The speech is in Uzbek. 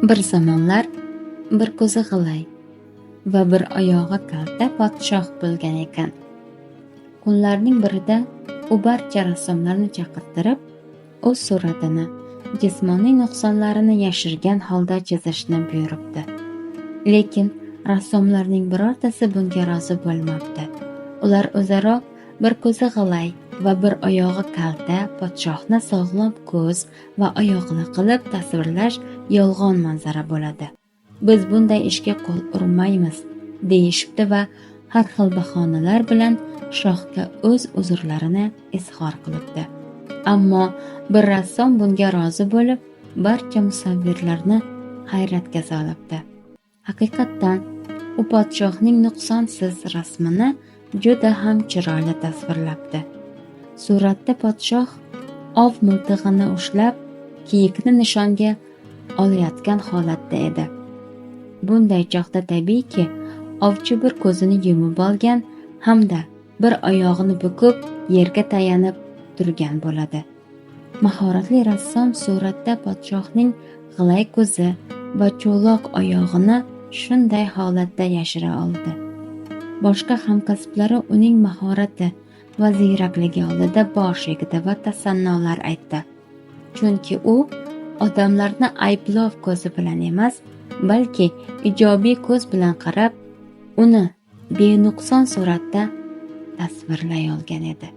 Bir zamonlar bir ko'zi g'ilay va bir oyog'i kalta podshoh bo'lgan ekan. Kunlarning birida u barcha rassomlarni chaqirtirib, o'z suratini jismoniy nuqsonlarini yashirgan holda chizishni buyuribdi. Lekin rassomlarning birortasi bunga rozi bo'lmabdi. Ular o'zaro bir ko'zi g'ilay va bir oyog'i kalta podshohni sog'lom ko'z va oyoqli qilib tasvirlash yolg'on manzara bo'ladi. Biz bunday ishga qo'l urmaymiz, deyishibdi va har xil bahonalar bilan shohga o'z uzrlarini izhor qilibdi. Ammo bir rassom bunga rozi bo'lib, barcha musavvirlarni hayratga solibdi. Haqiqatdan u podshohning nuqsonsiz rasmini juda ham chiroyli tasvirlabdi. Suratda podshoh ov miltig'ini ushlab, kiyikni nishonga olayotgan holatda edi. Bunday chog'da tabiiyki, ovchi bir ko'zini yumib olgan hamda bir oyog'ini bukib, yerga tayanib turgan bo'ladi. Mahoratli rassom suratda podshohning g'ilay ko'zi va cho'loq oyog'ini shunday holatda yashira oldi. Boshqa hamkasblari uning mahorati va ziyrakligi oldida bosh egdi va tasannolar aytdi. Chunki u odamlarni ayblov ko'zi bilan emas, balki ijobiy ko'z bilan qarab, uni benuqson suratda tasvirlay olgan edi.